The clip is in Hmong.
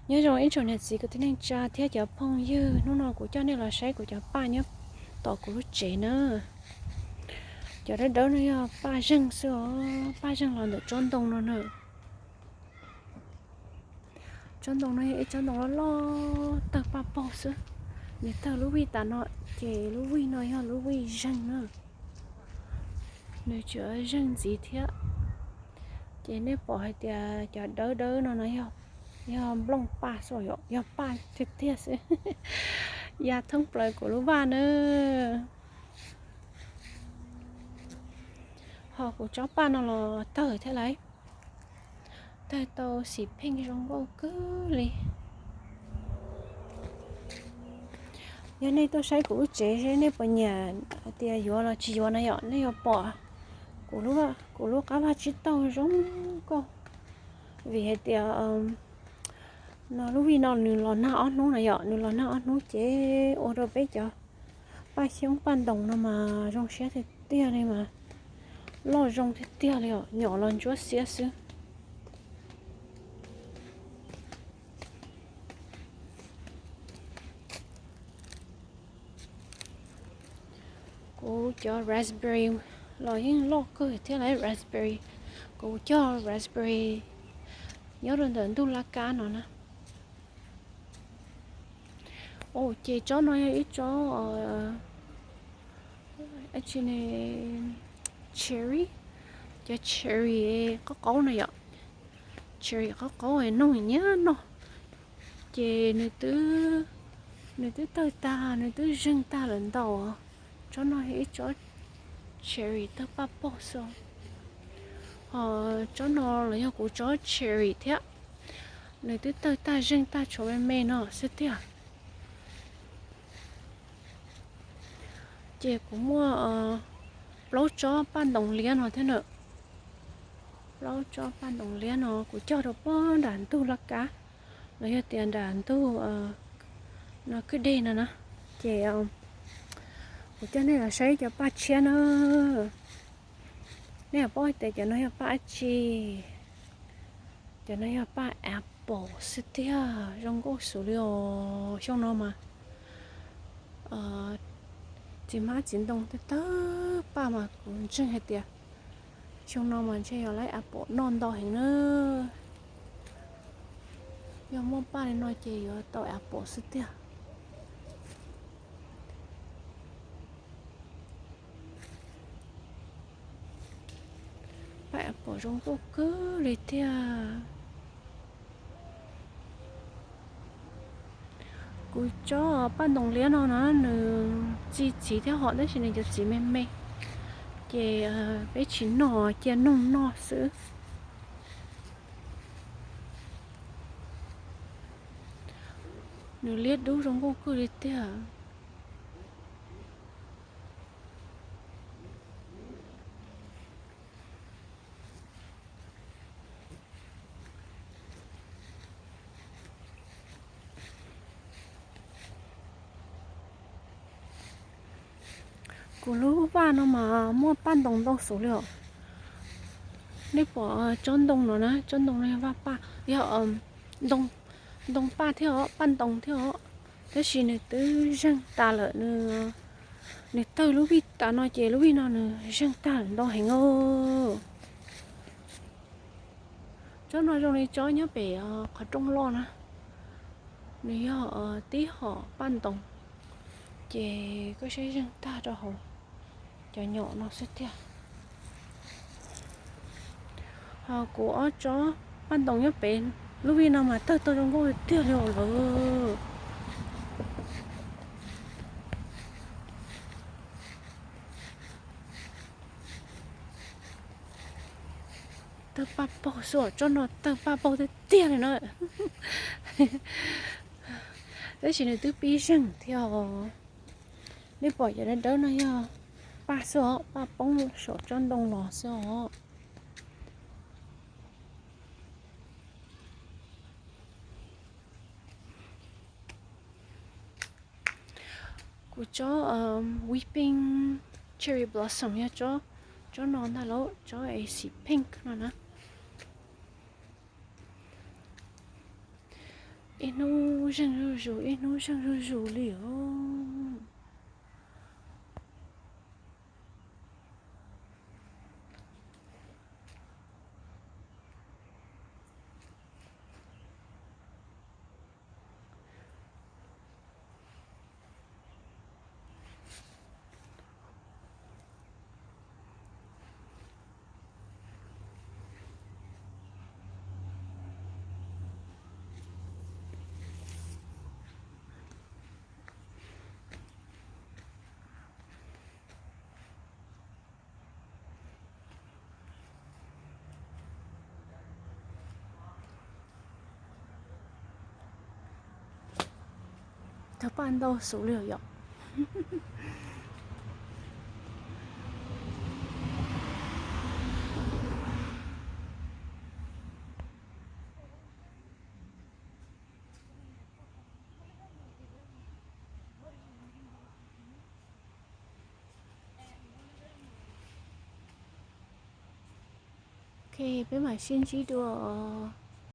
Nyob zoo ib tsoom niam txiv kwv tij neej tsa thiab cov phooj ywg, hnub no kuv coj nej los saib kuv cov paj nyob tom kuv lub tsev na. Cov dawb dawb no yog paj zeeg xwb os, paj zeeg los ntawm tsob ntoo no na. Tsob ntoo no yog ib tsob ntoo loj loj tawg paj paug xwb. Nws tawg lub vij tas no, ces lub vij no yog lub vij zeeg na. Nws tseem zeeg ntxiv thiab. Ces nej pom hais tias cov dawb dawb no no yog nplooj paj xwb, yog paj tiag tiag xwb. Ya thoob plaws kuv lub vaj na. Ho kuv tsob paj no los tawg thiab lauj. Tawg tau xim pheej zoo nkauj kawg li. Yog nej tuaj saib kuv lub tsev seb nej puas nyiam hais tias yuav los tsis yuav na yom, nej yuav pom kuv lub qab vaj tsib taug zoo nkauj. Vim hais tias no lub vij no nws los nag ob hnub na yom, nws los nag ob hnub ces ua rau peb cov paj xyoob paj ntoos no mas zoo siab tiag tiag li mas, loj zoo tiag tiag li os, nyom los ntsuab xiab xwb. Kuv cov raspberry los yeej loj kawg thiab lauj, raspberry. Kuv cog raspberry nyob rau ntawm ntug laj kab no na. Ces tsob no yog ib tsob cherry, cov cherry qaub qaub na yom. Cherry qaub qaub noog nyiam noj. Ces nws twb tawg tag, nws twb zeeg tag lawm ntau. Tsob no yog ib tsob cherry tawg paj paug xwb. Ho tsob no los yog kuv tsob cherry thiab. Nws twb tawg tag zeeg tag tshuav me me no xwb tiag. Ces kuv muaj plaub tsob paj ntoos liab no thiab na. Plaub tsob paj ntoos liab no kuv cog rau pog nram ntug laj kab, los yog tias nram ntug no kwj deg no na. Ces kuv coj nej los saib cov paj tshiab na. Nej paub hais tias cov no yog paj dab tsi? Cov no yog paj apple xwb tiag, zoo nkauj xws li os. Xyoo no mas txiv hmab txiv ntoo tawg tawg paj mas kuv ntseeg hais tias xyoo no mas ntshe yog lawv apple noj ntau heev na. Yog muaj paj li no ces yuav tau apple xwb tiag. Paj apple zoo nkauj kawg li tiag. Kuv tsob paj ntoos liab no na, nws txi txiv thiab hom, tab sis nws cov txiv me me, ces peb tsis noj, cia noog noj xwb. Nws liab dub zoo nkauj kawg li tiag. Kuv lub vaj no mas muaj paj ntoos ntau xov li os. Nej pom tsob ntoo no na, tsob ntoo no yog vaj paj, yog ntoo paj thiab os, paj ntoos thiab os. Tab sis nws twb zeeg tas lawm, nws tawg lub vij tas no ces lub vij no nws zeeg tag lawm ntau heev os. Tsob no zoo li tsob nyob pem qhov rooj loj na, nws yog tib hom paj ntoos, ces koj saib zeeg tag rau hauv cov nyom no xwb tiag. Ho kuv ob tsob paj ntoos nyob pem lub vij no mas tawg tau zoo nkauj tiag li os lawm. Tawg paj paug xwb, tsob no tawg paj paug tiag tiag li na. Tab sis nws twb pib zeeg thiab os. Nej pom cov dawb dawb no yog paj xwb os, paj poob saum tsob ntoo los xwb os. Kuv tsob weeping cherry blossom yog tsob no ntag lauj, tsob xim pink no na. Ib hnub zeeg zuj zus, ib hnub zeeg zuj zus li os. Tawg paj ntau xus li yom. Ok, peb mam sib ntsib dua os.